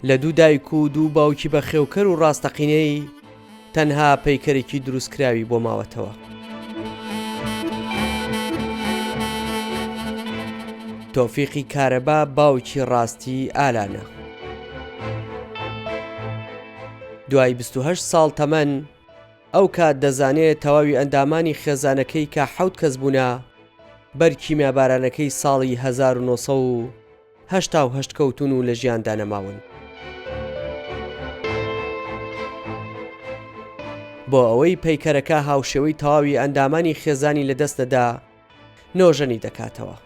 لە دوو دایک و دوو باوکی بەخێوکەر و ڕاستەقینەی تەنها پەیکەرێکی دروستکراوی بۆ ماوەتەوە. تۆفیقی کارەبا باوکی ڕاستی ئالانە. دوای 28 ساڵ تەمەن ئەو کات دەزانێت تەواوی ئەندامانی خێزانەکەی کە حەوت کەس بوونە بەر کیمیابارانەکەی ساڵی 1988 کەوتون و لە ژیاندا نەماون. بۆ ئەوەی پەیکەرەکە هاوشێوەی تەواوی ئەندامانی خێزانی لەدەست نەدا، نۆژەنی دەکاتەوە.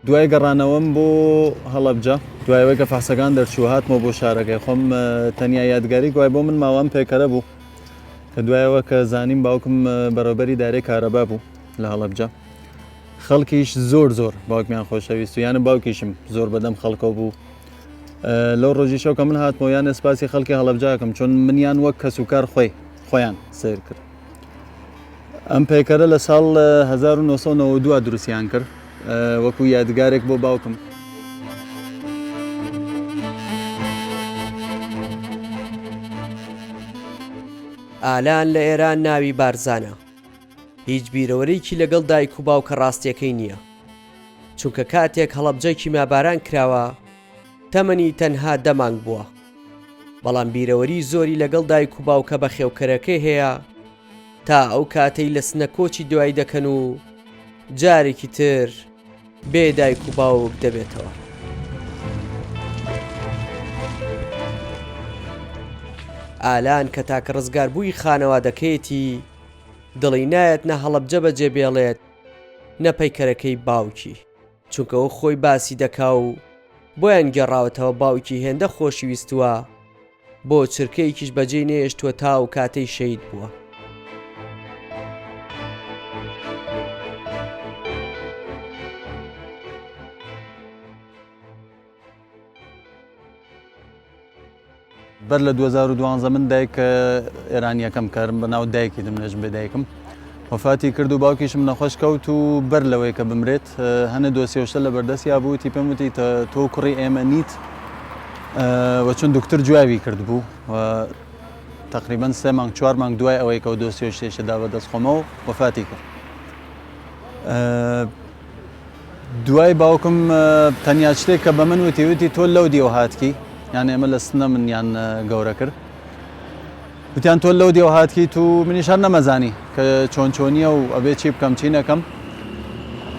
دوای گەڕانەوەم بۆ هەڵەبجە دوای ئەوەی کە فەحسەکان دەرچوو هاتمەوە بۆ شارەکەی خۆم تەنیا یادگاری گوای بۆ من ماوە ئەم پەیکەرە بوو کە دوایەوە کە زانیم باوکم بەڕێوبەری دارەی کارەبا بوو لە هەڵەبجە خەڵکیش زۆر زۆر باوکمیان خۆشەویست و یانە باوکیشم زۆر بەدەم خەڵکەوە بوو لەو ڕۆژی شەو کە من هاتمەوە یانە سپاسی خەڵکی هەڵەبجاکەم چون منیان وەک کەس و کار خۆی خۆیان سیر کرد ئەم پەیکەرە لە ساڵ 1992 دروستیان کرد وەکو یادگارێک بۆ باوکم. ئالان لە ئێران ناوی بارزانە. هیچ بیرەوەریکی لەگەڵ دایک و باوکە ڕاستیەکەی نییە. چونکە کاتێک هەڵەبجە کیمیاباران کراوە تەمەنی تەنها دە مانگ بووە. بەڵام بیرەوەری زۆری لەگەڵ دایک و باوکە بەخێوکەرەکەی هەیە تا ئەو کاتەی لە سنە کۆچی دوایی دەکەن و جارێکی تر بێ دایک و باوک دەبێتەوە. ئالان کە تاکە ڕزگاربووی خانەوادەکەیەتی دڵی نایەت نە هەڵەبجە بەجێ بێڵێت نە پەیکەرەکەی باوکی چونکە ئەو خۆی باسی دەکا و بۆیان گێڕاوەتەوە باوکی هێندە خۆشی ویستووە بۆ چرکەیەکیش بەجێی نەیەشتووە تا ئەو کاتەی شەهید بووە. بەر لە 2012 من دایک ئێرانیەکەم کە بە ناو دایکی دمنێژم بێ دایکم وەفاتی کرد و باوکیشم نەخۆش کەوت و بەر لەوەی کە بمرێت هەنێ دۆسیەوشتە لە بەردەستیا بوو تی پێم وتی تۆ کوڕی ئێمە نیت و چون دکتۆر جوابی کرد بوو و تقریبا سێ مانگ چوار مانگ دوای ئەوەی کە دۆسیەشتێشە دا بەدەست خۆمەوە وەفاتی کرد دوای باوکم تەنیا شتێک کە بە من وتی وتی تۆ لەو دیەوە هاتکی یان ئێمە لە سنە منیان گەورە کرد وتیان تۆ لەو دیەوە هاتکیت و منیش هەر نەمەزانی کە چۆن چۆنیە و ئەبێ چی بکەم چی نەکەم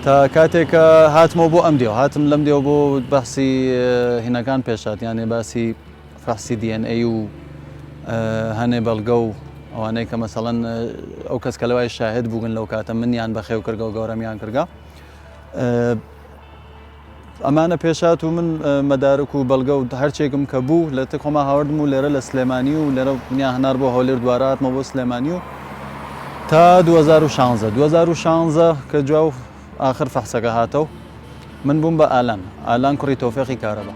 تا کاتێک کە هاتمەوە بۆ ئەم دیەوە هاتم لەم دیەوە بۆ بەحسی هینەکان پێشات یانێ باسی فەحسی DNA و هەنێ بەڵگە و ئەوانەی کە مەسەڵەن ئەو کەس کە لەوای شاهد بوون لەو کاتە منیان بەخێو کردگە و گەورەمیان کردگە ئەمانە پێشات و من مەدارک و بەڵگە و هەرچێکم کە بوو لە تک خۆما هاوردم و لێرە لە سلێمانی و لێرە منیان هەنار بۆ هەولێر دوارە هاتمەوە بۆ سلێمانی و تا 2016 2016 کە جواب ئاخر فەحسەکە هاتەوە من بووم بە ئالان ئالان کوڕی تۆفێقی کارەبا.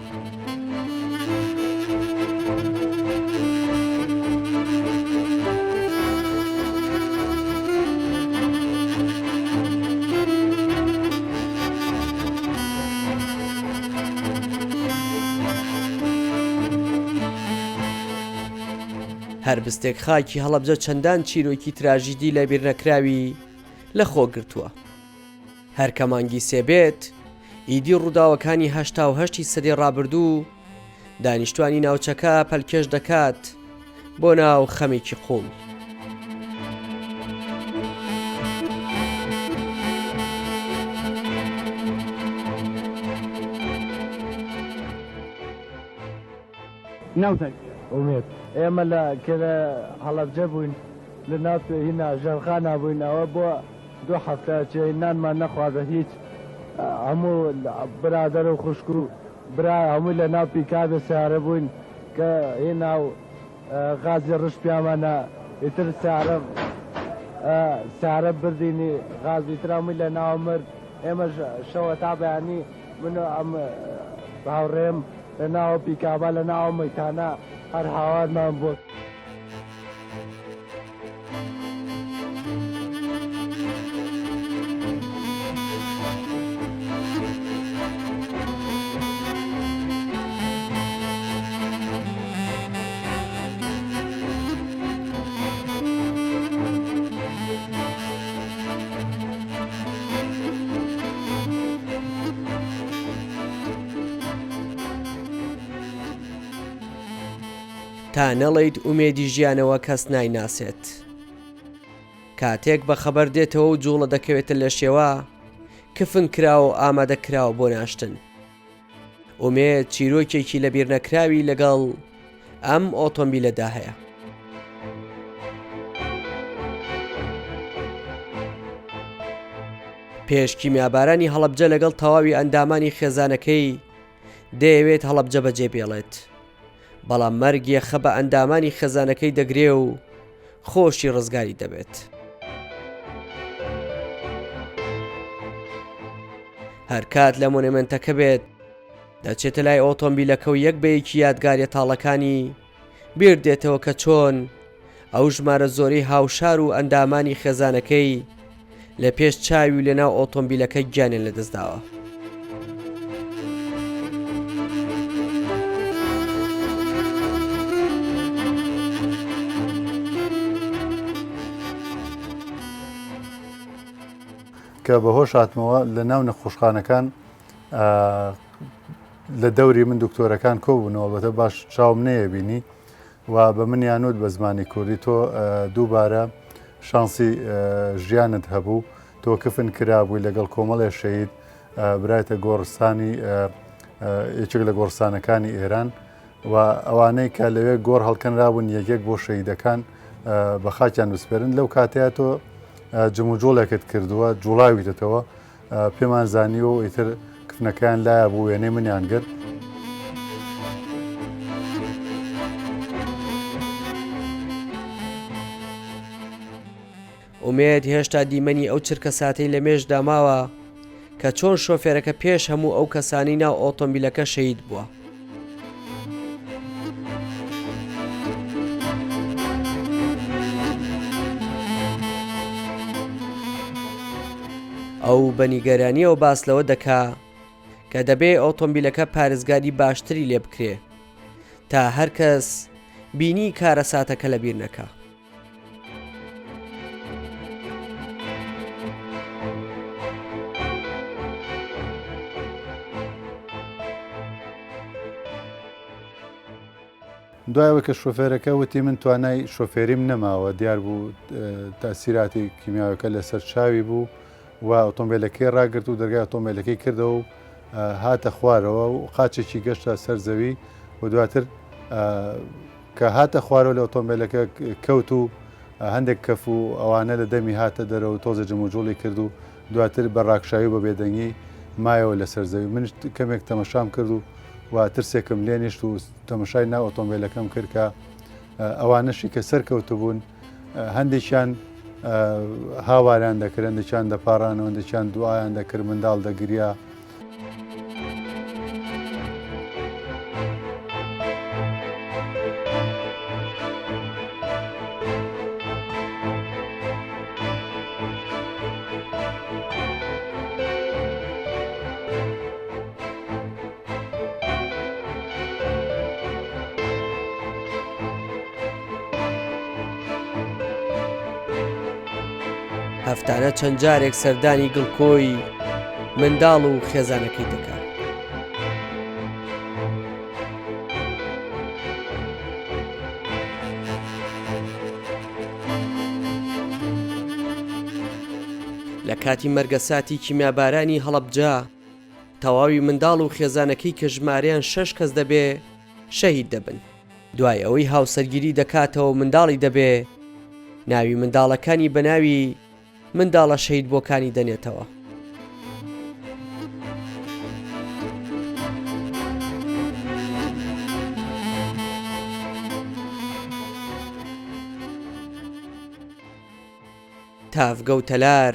هەر بستێک خاکی هەڵەبجە چەندان چیرۆکی تراژیدی لەبیرنەکراوی لەخۆ گرتووە. هەر کە مانگی سێ بێت، ئیدی ڕووداوەکانی 88ی سەدەی ڕابردوو دانیشتوانی ناوچەکە پەلکێش دەکات بۆ ناو خەمێکی قوڵ. ناوتان چیە؟ ئومێد. ئێمە لە کە لە هەڵەبجە بووین لە ناو هینا ژێرخانا بووین ئەوە بۆ دوو هەفتە چێ نانمان نەخواردە هیچ هەموو برادەر و خوشک و برا هەمووی لە ناو پیکابێ سیارە بووین کە هینا و غازی ڕشت پیامانە ئیتر سیارە سیارە بردینی غازی تر هەمووی لە ناو مرد ئێمەش شەوە تا بەیانی من و ئەم هاوڕێم لە ناو پیکابا لە ناو مەیتانە هەر هاوارمان بۆ. تا نەڵێیت ئومێدی ژیانەوە کەس نایناسێت. کاتێک بە خەبەر دێتەوە و جوڵە دەکەوێتە لەشیەوە، کفن کراوە و ئامادە کراوە بۆ ناشتن. ئومێد چیرۆکێکی لەبیرنەکراوی لەگەڵ ئەم ئۆتۆمبیلەدا هەیە. پێش کیمیابارانی هەڵەبجە لەگەڵ تەواوی ئەندامانی خێزانەکەی دەیەوێت هەڵەبجە بەجێ بێڵێت. بەڵام مەرگ یەخە بە ئەندامانی خێزانەکەی دەگرێ و خۆشی ڕزگاری دەبێت. هەرکات لە مۆنێمنتەکە بێت دەچێتە لای ئۆتۆمبیلەکە و یەک بە یەکی یادگاریە تاڵەکانی بیر دێتەوە کە چۆن ئەو ژمارە زۆرەی هاوشار و ئەندامانی خێزانەکەی لە پێش چاوی و لەناو ئۆتۆمبیلەکە گیانیان لەدەستداوە. کە بەهۆش هاتمەوە لە ناو نەخۆشخانەکان لە دەوری من دکتۆرەکان کۆبوونەوە بەتە باش چاوم نەیەبینی و بە منیان وت بە زمانی کوردی تۆ دووبارە شانسی ژیانت هەبوو تۆ کفن کرابووی لەگەڵ کۆمەڵێ شەهید برایتە گۆڕستانی یەکێک لە گۆڕستانەکانی ئێران و ئەوانەی کە لەوێ گۆڕ هەڵکەنرابوون یەکێک بۆ شەهیدەکان بە خاکیان بسپێرن لەو کاتەیە تۆ جموجۆڵێکت کردووە جوڵاویتەتەوە پێمان زانیوە و ئیتر کفنەکەیان لایە بوو وێنەی منیان گرت. ئومێد هێشتا دیمەنی ئەو چرکەساتەی لە مێشکدا ماوە کە چۆن شۆفێرەکە پێش هەموو ئەو کەسانەی ناو ئۆتۆمبیلەکە شەهید بووە. ئەو بە نیگەرانیەوە باس لەوە دەکا کە دەبێ ئۆتۆمبیلەکە پارێزگاری باشتری لێ بکرێ تا هەر کەس بینی کارەساتەکە لەبیر نەکا. دوای ئەوەی کە شۆفێرەکە وتی من توانای شۆفێریم نەماوە، دیار بوو تەئسیراتی کیمیاویەکە لەسەر چاوی بوو و ئۆتۆمبێلەکەی ڕاگرت و دەرگای ئۆتۆمبێلەکەی کردەوە و هاتە خوارەوە و قاچێکی گەشتە سەر زەوی و دواتر کە هاتە خوارەوە لە ئۆتۆمبێلەکە کەوت و هەندێک کەف و ئەوانە لە دەمی هاتە دەرەوە و تۆزێ جموجوڵی کرد و دواتر بە ڕاکشاوی و بە بێدەنگی مایەوە لەسەر زەوی. منیش کەمێک تەمەشام کرد و و ترسێکم لێ نیشت و تەمەشای ناو ئۆتۆمبێلەکەم کرد کە ئەوانەشی کە سەرکەوتبوون هەندێکیان هاواریان دەکرد، هەندێکیان دەپاڕانەوە، هەندێکیان دوعایان دەکرد، منداڵ دەگریا. هەفتانە چەند جارێک سەردانی گڵکۆی منداڵ و خێزانەکەی دەکات. لە کاتی مەرگەساتی کیمیابارانی هەڵەبجە تەواوی منداڵ و خێزانەکەی کە ژمارەیان شەش کەس دەبێ شەهید دەبن. دوای ئەوەی هاوسەرگیری دەکاتەوە منداڵی دەبێ، ناوی منداڵەکانی بە ناوی منداڵە شەهیدبووەکانی دەنێتەوە. تاڤگە و تەلار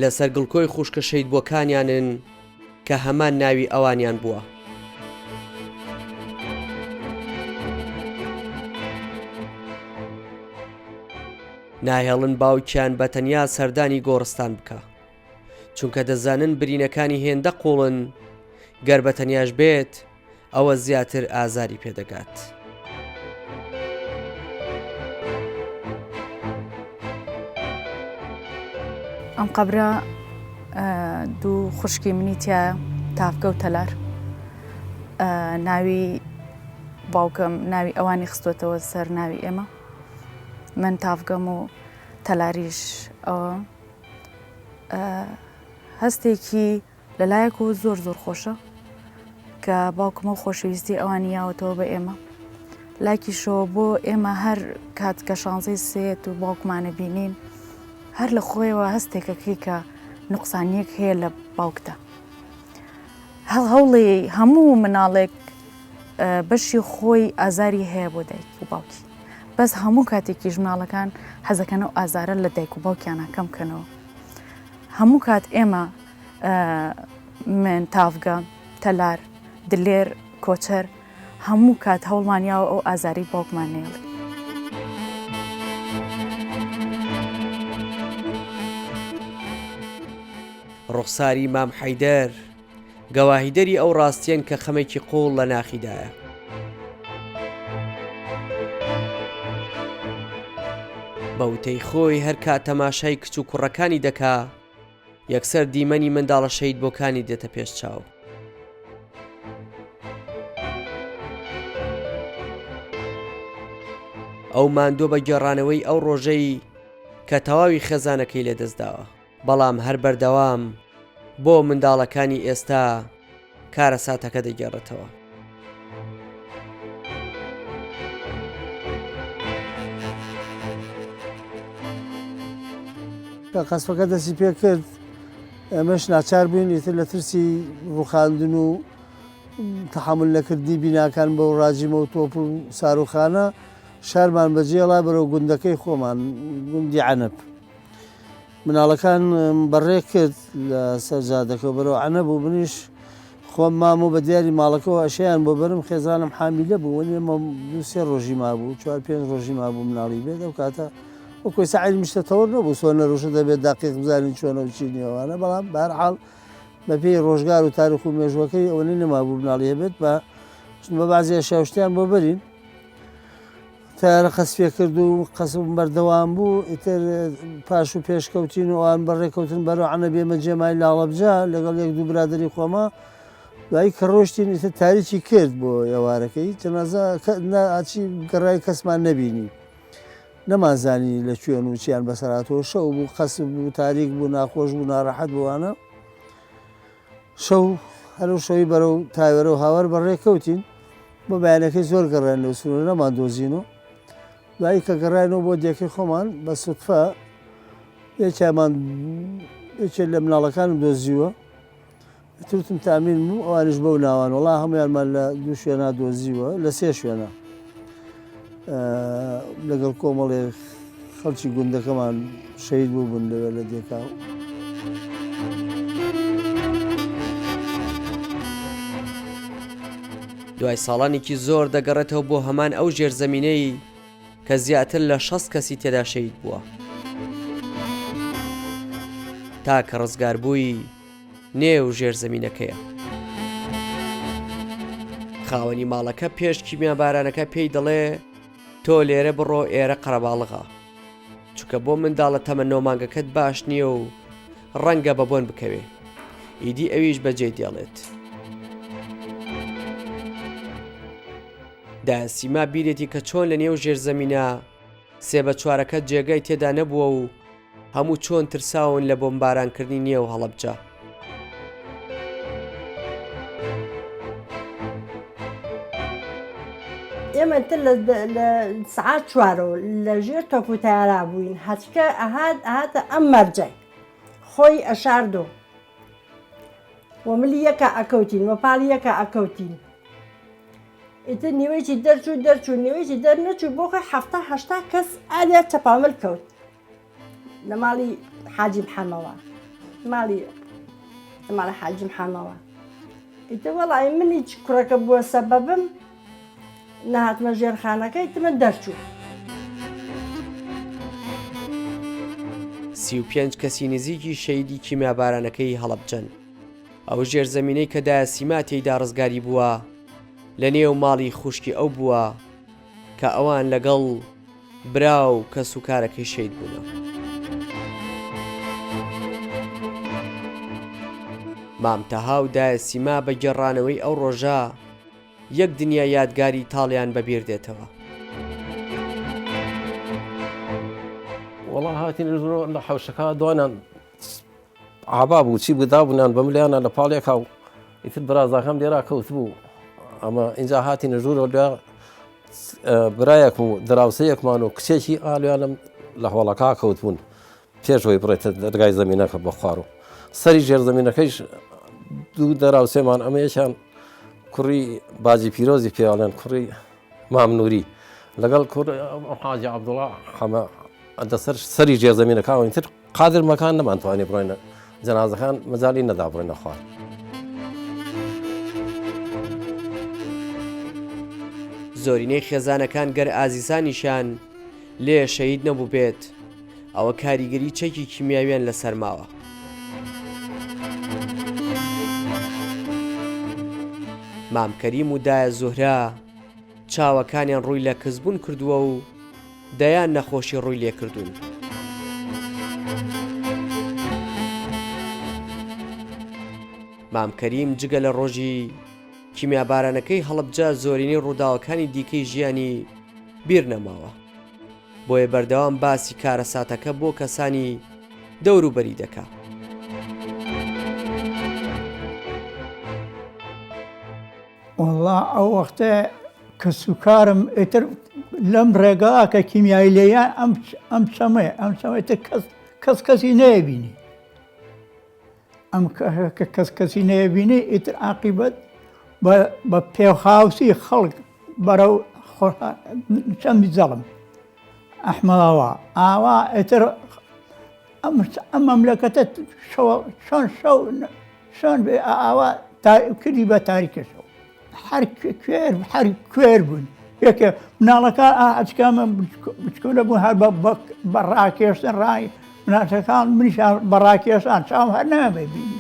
لەسەر گڵکۆی خوشکە شەهیدبووەکانیانن کە هەمان ناوی ئەوانیان بووە. ناهێڵن باوکیان بە تەنیا سەردانی گۆڕستان بکا، چونکە دەزانن برینەکانی هێندە قووڵن گەر بە تەنیاش بێت ئەوە زیاتر ئازاری پێدەگات. ئەم قەبرە دوو خوشکی منی تایە تاڤگە و تەلار ناوی. باوکم ناوی ئەوانی خستۆتەوە سەر ناوی ئێمە من تاڤگەم و تەلاریش ئەوە هەستێکی لەلایەکەوە زۆر زۆر خۆشە کە باوکم و خۆشەویستی ئەوانی یاوەتەوە بە ئێمە لاکیشەوە بۆ ئێمە هەر کات کە شانزەی سێت و باوکمانە بینین هەر لە خۆیەوە هەستێکەکەی کە نقصانیەک هەیە لە باوکدا هەوڵی هەموو مناڵێک بەشی خۆی ئازاری هەیە بۆ دایک و باوکی بەس هەموو کاتێکیش مناڵەکان حەزەکەنەوە ئازارە لە دایک و باوکیانە کەم کەنەوە هەموو کات ئێمە من تاڤگە تەلار دلێر کۆچەر هەموو کات هەوڵمان یاوە ئەو ئازاری باوکمان نێڵی. ڕوخساری مام حەیدەر گەواهیدەری ئەو ڕاستیەن کە خەمێکی قووڵ لە ناخیدایە. بە وتەی خۆی هەر کات تەماشای کچ و کوڕەکانی دەکا یەکسەر دیمەنی منداڵە شەهیدبووەکانی دێتە پێش چاو. ئەو ماندووە بە گێڕانەوەی ئەو ڕۆژەی کە تەواوی خێزانەکەی لەدەستداوە. بەڵام هەر بەردەوام بۆ منداڵەکانی ئێستا کارەساتەکە دەگێڕێتەوە. کە قەسفەکە دەستی پێ کرد ئێمەش ناچار بووین ئیتر لە ترسی ڕوخاندن و تەحەمول نەکردنی بیناکان بەو ڕاجیمە و تۆپ و ساروخانە شارمان بەجێڵا بەرەو گوندەکەی خۆمان گوندی عەنەب. مناڵەکانم بەڕێ کرد لە سەر جادەکە بەرەو عەنەب و منیش خۆم مام و بە دیاری ماڵەکەوە ئەشیان بۆ بەرم خێزانم حامیلە بوو وەنی ئێمە دوو سێ ڕۆژی مابوو چوار پێنج ڕۆژی مابوو مناڵی بێت ئەو کاتە وەکو ئێستا عیلمیش تەتەوەر نەبوو سۆنەر وشە دەبێت دەقیق بزانین چۆنە و چی نییە بەڵام بەهەرحاڵ بەپێی ڕۆژگار و تاریخ و مێژوەکەی ئەوەنەی نەمابوو مناڵی هەبێت بە بە بەعزی ئەشیا و شتیان بۆ بەرین تەیارە قەسفێ کرد و قەسف بەردەوام بوو ئیتر پاش و پێش کەوتین و ئەوان بەڕێ کەوتن بەرەو عەنەب ئێمە جێمای لاڵەبجە لەگەڵ یەک دوو برادەری خۆما دوایی کە ڕۆشتین ئیتر تاریکی کرد بۆ ئێوارەکەی جەنازە ئاچی گەڕای کەسمان نەبینی نەمانزانی لە کوێن و چیان بەسەراتەوە شەو بوو قەسف بوو تاریک بوو ناخۆش بوو ناڕەحەت بووانە شەو هەرو شەوی بەرەو تاوێرە و هاوار بەڕێ کەوتین بۆ بەیانەکەی زۆر گەڕێن لەو سنوورە نەمان دۆزین و دوایی کە گەڕاینەوە بۆ دێکەی خۆمان بە سوتفە یەکیان یەکێ لە مناڵەکانم دۆزیوە ترتم تامین بوو ئەوانیش بەو ناوان وڵا هەمویانمان لە دوو شوێنا دۆزیوە لە سێ شوێنە لەگەڵ کۆمەڵێک خەڵکی گوندەکەمان شەهید بووبوون لەوێ لە دێکاو. دوای ساڵانێکی زۆر دەگەڕێتەوە بۆ هەمان ئەو ژێرزەمینەی کە زیاتر لە 60 کەسی تێدا شەهید بووە. تاکە ڕزگاربووی نێو ژێرزەمینەکەیە. خاوەنی ماڵەکە پێش کیمیابارانەکە پێی دەڵێ تۆ لێرە بڕۆ ئێرە قەرەباڵغە چونکە بۆ منداڵە تەمە نۆ مانگەکەت باش نییە و ڕەنگە بە بۆن بکەوێ ئیدی ئەویش بەجێ دێڵێت. دایە سیما بیرێتی کە چۆن لە نێو ژێرزەمینە سێ بە چوارەکە جێگای تێدا نەبووە و هەموو چۆن ترساون لە بۆمبارانکردنی نێو هەڵەبجە. ئێمە تر لە سعات چوارەوە لە ژێر تۆپ و تارا بووین هەچکە ئەهات ئەهاتە ئەم مەرجەی خۆی ئەشاردۆ و ملی یەکە ئەکەوتین و پاڵی یەکە ئەکەوتین ئیتر نیوەیەکی دەرچوو دەرچوو نیوەیەکی دەرنەچوو بۆ خۆی حەفتا هەشتا کەس ئالیا چەپامل کەوت لە ماڵی حاجی محەمەوە ماڵی لە ماڵی حاجی محەمەوە ئیتر وەڵی منیچ کوڕەکە بووە سەبەبم نەهاتمە ژێرخانەکە ئیتر من دەرچوو. 35 کەسی نزیکی شەیدی کیمیابارانەکەی هەڵەبجەن. ئەو ژێرزەمینەی کە دایە سیما تێیدا ڕزگاری بووە لە نێو ماڵی خوشکی ئەو بووە کە ئەوان لەگەڵ برا و کەسوکارەکەی شەید بوونە. مام تەها و دایە سیما بە گێڕانەوەی ئەو ڕۆژە. یەک دنیا یادگاری تاڵیان بەبیر دێتەوە. وەڵا هاتینە ژوورەوە لە حەوشەکە دوانان عابا بوو چی بوو دابوونان بە ملیانە لە پاڵێکا و ئیتر برازاکەم لێرا کەوت بوو ئەمە اینجا هاتینە ژوورەوە لە برایەک و دراوسەیەکمان و کچێکی ئالیانم لە هۆڵەکە کەوت بوون پێش ئەوەی بڕێتە دەرگای زەمینەکە بۆ خوار و سەری ژێر زەمینەکەیش دوو دەراوسێمان ئەمە یەکیان کوڕی باجی پیرۆزی پێڵێن کوڕی مام نووری لەگەڵ کوڕ حاجی عەبدوڵا حەمە دەسەر سەری ژێر زەمینەکەوە تر قادر مەکان نەمانتوانی بڕۆینە جەنازەکان مەجالی نەدا بڕۆینە خوار. زۆرینەی خێزانەکان گەر ئازیزانیشیان لێ شەهید نەبووبێت ئەوە کاریگەری چەکی کیمیاویان لەسەر ماوە. مام کەریم و دایە زوهرە چاوەکانیان ڕووی لە کزبوون کردووە و دەیان نەخۆشی ڕووی لێکردوون. مام کەریم جگە لە ڕۆژی کیمیابارانەکەی هەڵەبجە زۆرینەی ڕووداوەکانی دیکەی ژیانی بیر نەماوە. بۆیە بەردەوام باسی کارەساتەکە بۆ کەسانی دەوروبەری دەکا. وەڵا ئەو وەختە کەسوکارم ئیتر لەم ڕێگا کە کیمیایی لێیان ئەم ئەم چەمەیە ئەم چەمە ئیتر کەس کەس کەسی نەیبینی ئەم کە کەس کەسی نەیبینی ئیتر عاقیبەت بە پێخاوسی خەڵک بەرەو چەمی زەڵم ئەحمەڵاوا ئاوا ئیتر ئەم ئەم مەملەکەتە شەو شەو چۆن بێ ئاوا کردی بە تاریکەشەوە هەر کوێر هەر کوێر بوون یەکێ مناڵەکان ئاچکامە بچکۆلە بوون هەر بە ڕاکێشتن ڕای مناڵەکان منیشان بە ڕاکێشان چاوم هەر نامێ بینی.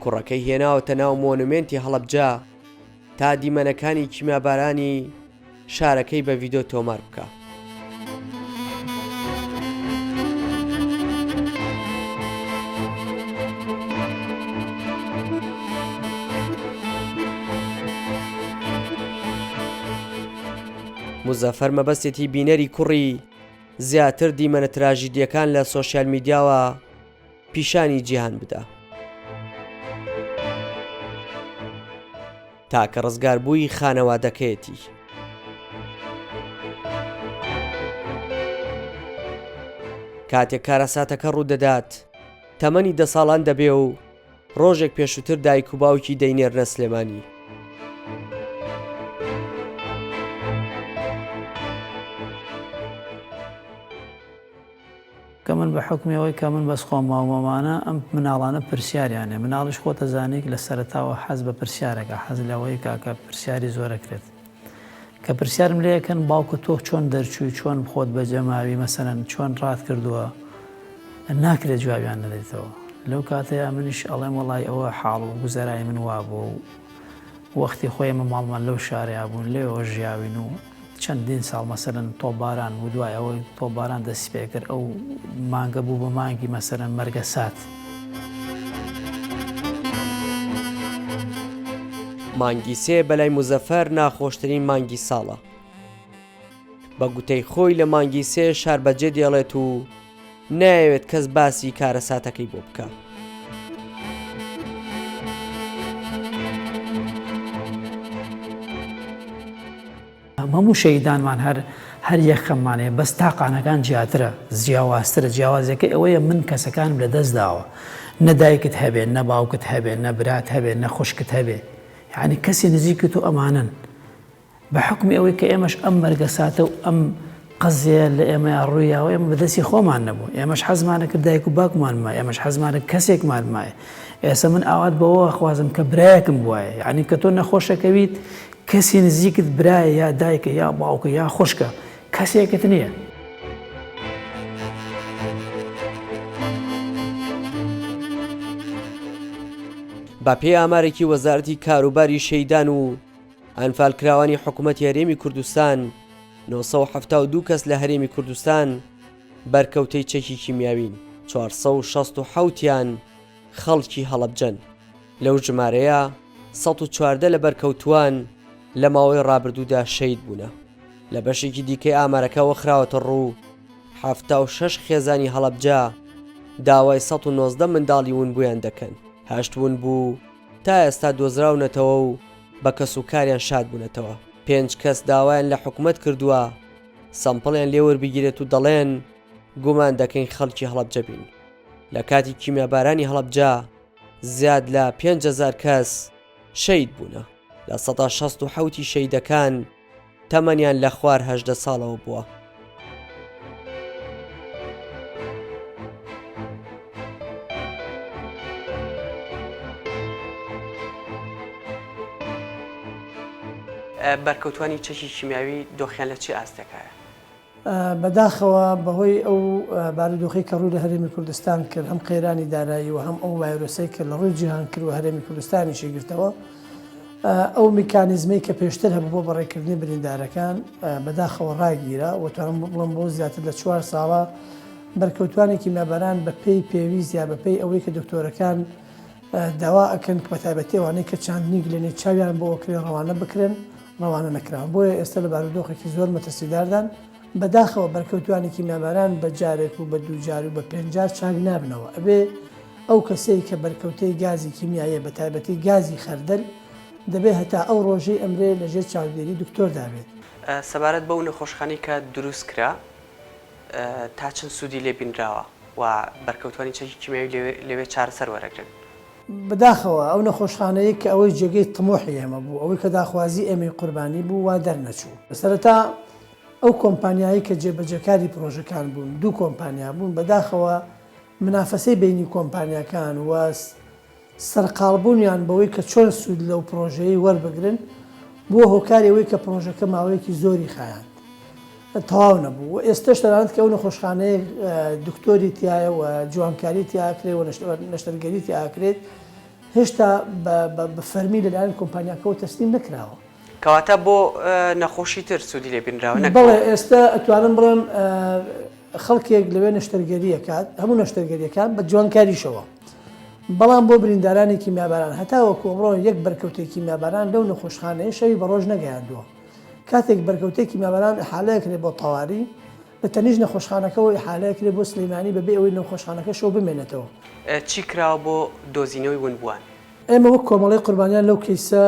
کوڕەکەی هێناوەتە ناو مۆنومێنتی هەڵەبجە تا دیمەنەکانی کیمیابارانی شارەکەی بە ڤیدۆ تۆمار بکا. موزەفەر مەبەستێتی بینەری کوڕی زیاتر دیمەنە تراژیدیەکان لە سۆشیال میدیاوە پیشانی جیهان بدا. تاکە ڕزگاربووی خانەوادەکەیەتی. کاتێک کارەساتەکە ڕوودەدات، تەمەنی دە ساڵان دەبێ و ڕۆژێک پێشووتر دایک و باوکی دەینێرنە سلێمانی. کە من بە حوکمی ئەوەی کە من بەس خۆم ماوم ئەمانە ئەم مناڵانە پرسیاریان هەیە مناڵیش خۆت ئەزانی لە سەرەتاوە حەز بە پرسیارەکە حەز لەوەی کا کە پرسیاری زۆر ئەکرێت کە پرسیارم لێ ئەکەن باوکە تۆ چۆن دەرچووی چۆن خۆت بەجێماوی مەسەلەن چۆن ڕات کردووە ناکرێت جوابیان نەدەیتەوە لەو کاتەیە منیش ئەڵێم وەڵای ئەوە حاڵ و گوزەرای من وابووە و وەختی خۆی ئێمە ماڵمان لەو شارەیا بوون لەوێوە ژیاوین و چەندین ساڵ مەسەلەن تۆپباران بوو دوای ئەوەی تۆپباران دەستی پێکرد ئەو مانگە بوو بە مانگی مەسەلەن مەرگەسات. مانگی سێ بەلای موزەفەر ناخۆشترین مانگی ساڵە. بە گوتەی خۆی لە مانگی سێ شار بەجێ دێڵێت و نایەوێت کەس باسی کارەساتەکەی بۆ بکا. هەموو شەهیدانمان هەر هەر یەک خەممان هەیە بەس تاقانەکان جیاترە جیاوازترە جیاوازیەکەی ئەوەیە من کەسەکانم لە دەست داوە نە دایکت هەبێ نە باوکت هەبێ نە برات هەبێ نە خوشکت هەبێ یعنی کەسی نزیکت و ئەمانن بە حوکمی ئەوەی کە ئێمەش ئەم مەرگەساتە و ئەم قەزیەیە لە ئێمەیا ڕوویاوە ئێمە بە دەستی خۆمان نەبوو ئێمەش حەزمانە کرد دایک و باوکمان مایە ئێمەش حەزمانە کەسێکمان مایە ئێستا من ئاوات بەوە خوازم کە برایەکم بوایە یعنی کە تۆ نەخۆشەکەویت کەسی نزیکت برایە یا دایکە یا باوکە یا خوشکە کەسێکت نییە. بە پێی ئامارێکی وەزارەتی کاروباری شەیدان و ئەنفالکراوانی حکومەتی هەرێمی کوردستان. 972 کەس لە هەرێمی کوردستان بەرکەوتەی چەکی کیمیاوین، 467 یان خەڵکی هەڵەبجەن. لەو ژمارەیە 114 لە بەرکەوتووان لە ماوەی ڕابردوودا شەهید بوونە. لە بەشێکی دیکەی ئامارەکەوە خراوەتە ڕوو، 76 خێزانی هەڵەبجە داوای 119 منداڵی ونبوویان دەکەن، هەشت ونبوو تا ئێستا دۆزراونەتەوە و بە کەسوکاریان شاد بوونەتەوە. پێنج کەس داوایان لە حکومەت کردووە سەمپڵیان لێ وەربگیرێت و دەڵێن گومان دەکەین خەڵکی هەڵەبجە بین. لە کاتی کیمیابارانی هەڵەبجە زیاد لە 5000 کەس شەهید بوونە. 67% ی شەهیدەکان تەمەنیان لە خوار 18 ساڵەوە بووە. بەرکەوتوانی چەکی کیمیاوی دۆخیان لە چی ئاستێکایە؟ بەداخەوە بەهۆی ئەو بارودۆخەی کە ڕووی لە هەرێمی کوردستان کرد، هەم قەیرانی دارایی و هەم ئەو ڤایرۆسەی کە لە ڕووی جیهان کرد و هەرێمی کوردستانیشی گرتەوە، ئەو میکانیزمەی کە پێشتر هەبوو بۆ بەڕێکردنی بریندارەکان بەداخەوە ڕاگیرا و توانم بڵێم بۆ زیاتر لە چوار ساڵە بەرکەوتوانی کیمیاباران بە پێی پێویست یا بە پێی ئەوەی کە دکتۆرەکان داوا ئەکەن بە تایبەتی ئەوانەی کە چاندنی گلێنەی چاویان بۆ ئەکرێ ڕەوانە بکرێن ڕەوانە نەکراون بۆیە ئێستا لە بارودۆخێکی زۆر مەترسیداردان بەداخەوە بەرکەوتوانی کیمیاباران بە جارێک و بە دووجار و بە پێنجار چاک نابنەوە ئەبێ ئەو کەسەی کە بەرکەوتەی گازی کیمیاییە بە تایبەتی گازی خەردەل دەبێ هەتا ئەو ڕۆژەی ئەمرێ لە ژێر چاودێری دکتۆردا بێت. سەبارەت بەو نەخۆشخانەی کە دروست کرا تا چەند سوودی لێ بینراوە و بەرکەوتوانی چەکی کیمیاوی لەوێ چارەسەر وەرەگرن؟ بەداخەوە ئەو نەخۆشخانەیە کە ئەوەی جێگەی تموحی ئێمە بوو، ئەوەی کە داخوازی ئێمەی قوربانی بوو وا دەرنەچوو. سەرەتا ئەو کۆمپانیایەی کە جێبەجێکاری پرۆژەکان بوون، دوو کۆمپانیا بوون، بەداخەوە منافەسەی بەینی کۆمپانیاکان و سەرقاڵبوونیان بەوەی کە چۆن سوود لەو پڕۆژەیەی وەربگرن، بووە هۆکاری ئەوەی کە پڕۆژەکە ماوەیەکی زۆری خایاند تەواو نەبوو و ئێستەش تەنانەت کە ئەو نەخۆشخانەیە دکتۆری تیایە و جوانکاری تیا ئەکرێت و نەشتەرگەری تیا ئەکرێت هێشتا بە فەرمی لەلایەن کۆمپانیاکەوە تەسلیم نەکراوە. کەواتە بۆ نەخۆشی تر سوودی لێ بینراوە نەک بۆ. بەڵێ ئێستە ئەتوانم بڵێم خەڵکێک لەوێ نەشتەرگەری ئەکات، هەموو نەشتەرگەریەکان بە جوانکاریشەوە، بەڵام بۆ بریندارانی کیمیاباران هەتاوەکو ئەمڕۆ یەک بەرکەوتەی کیمیاباران لەو نەخۆشخانەیە شەوی بە ڕۆژ نەگەیاندووە. کاتێک بەرکەوتەی کیمیاباران ئیحالە ئەکرێت بۆ تەواری، لە تەنیشت نەخۆشخانەکەوە ئیحالە ئەکرێت بۆ سلیمانی بەبێ ئەوەی نەخۆشخانەکە شەو بمێنێتەوە. چی کراوە بۆ دۆزینەوەی ونبووان؟ ئێمە وەک کۆمەڵەی قوربانیان لەو کەیسە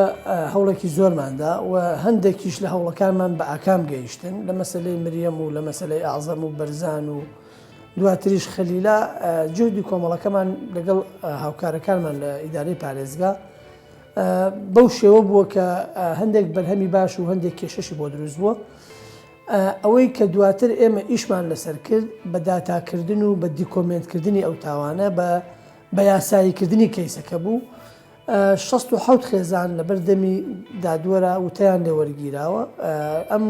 هەوڵێکی زۆرمان دا و هەندێکیش لە هەوڵەکانمان بە ئاکام گەیشتن، لە مەسەلەی مریەم و لە مەسەلەی ئەعزەم و بەرزان و دواتریش خەلیلە جوهدی کۆمەڵەکەمان لەگەڵ هاوکارەکانمان لە ئیدارەی پارێزگا بەو شێوە بووە کە هەندێک بەرهەمی باش و هەندێک کێشەشی بۆ دروست بووە. ئەوەی کە دواتر ئێمە ئیشمان لەسەر کرد بە داتاکردن و بە دیکۆمێنتکردنی ئەو تاوانە بە بە یاساییکردنی کەیسەکە بوو، 67 خێزان لەبەر دەمی دادوەرا وتەیان لێ وەرگیراوە، ئەم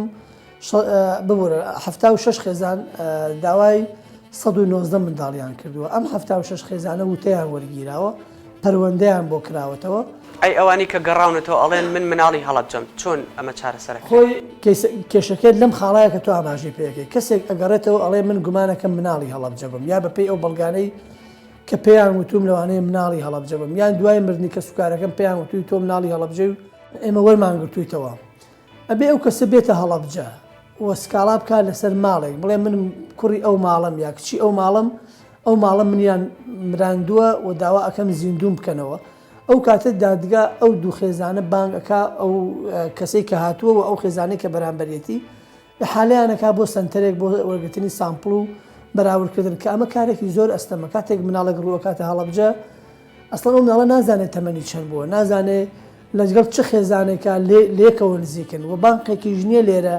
ببورە 76 خێزان داوای 119 منداڵیان کردووە، ئەم 76 خێزانە وتەیان وەرگیراوە، پەروەندەیان بۆ کراوەتەوە. ئەی ئەوانەی کە گەڕاونەتەوە ئەڵێن من مناڵی هەڵەبجەم، چۆن ئەمە چارەسەرەکرێت؟ خۆی کێشەکە لەم خاڵایە کە تۆ ئاماژەی پێ ئەکەی، کەسێک ئەگەڕێتەوە ئەڵێ من گومانەکەم مناڵی هەڵەبجە بم یا بەپێی ئەو بەڵگانەی کە پێیان وتووم لەوانەیە مناڵی هەڵەبجە بم یان دوای مردنی کەسوکارەکەم پێیان وتووی تۆ مناڵی هەڵەبجەی و ئێمە وەرمان گرتوویتەوە ئەبێ ئەو کەسە بێتە هەڵەبجە و سکاڵا بکات لەسەر ماڵێک بڵێ من کوڕی ئەو ماڵەم یا کچی ئەو ماڵم ئەو ماڵە منیان مراندووە و داوا ئەکەم زیندووم بکەنەوە ئەو کاتە دادگا ئەو دوو خێزانە بانگ ئەکا ئەو کەسەی کە هاتووە و ئەو خێزانەی کە بەرامبەرێتی ئیحالەیان ئەکا بۆ سەنتەرێک بۆ وەرگرتنی سامپڵ و بەراوردکردن کە ئەمە کارێکی زۆر ئەستەمە کاتێک مناڵێک ڕوو ئەکاتە هەڵەبجە ئەسڵەن ئەو مناڵە نازانێت تەمەنی چەند بووە نازانێ لەگەڵ چ خێزانێکا لێکەوە نزیکن و بانقێکیش نییە لێرە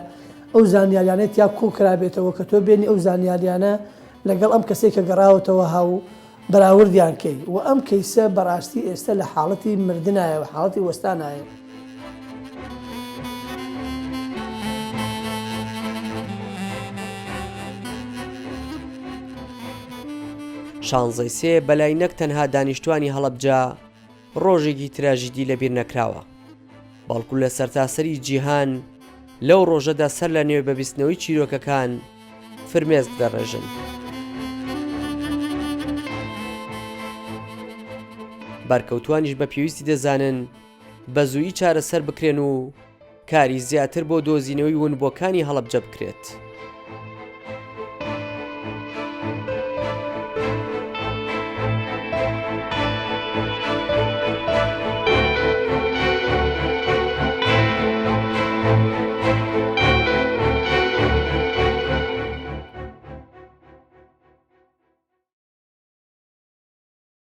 ئەو زانیاریانەی تیا کۆ کرابێتەوە کە تۆ بێنی ئەو زانیاریانە لەگەڵ ئەم کەسێک کە گەڕاوەتەوە هاو بەراوردیان کەی و ئەم کەیسە بەڕاستی ئێستا لە حاڵەتی مردنایە و حاڵەتی وەستانایە. شانزەی سێ بەلای نەک تەنها دانیشتوانی هەڵەبجە ڕۆژێکی تراژیدی لەبیر نەکراوە، بەڵکو لە سەرتاسەری جیهان. لەو ڕۆژەدا سەر لە نوێ بە بیستنەوەی چیرۆکەکان فرمێسک دەڕێژن. بەرکەوتوانیش بە پێویستی دەزانن بە زوویی چارەسەر بکرێن و کاری زیاتر بۆ دۆزینەوەی ونبووەکانی هەڵەبجە بکرێت.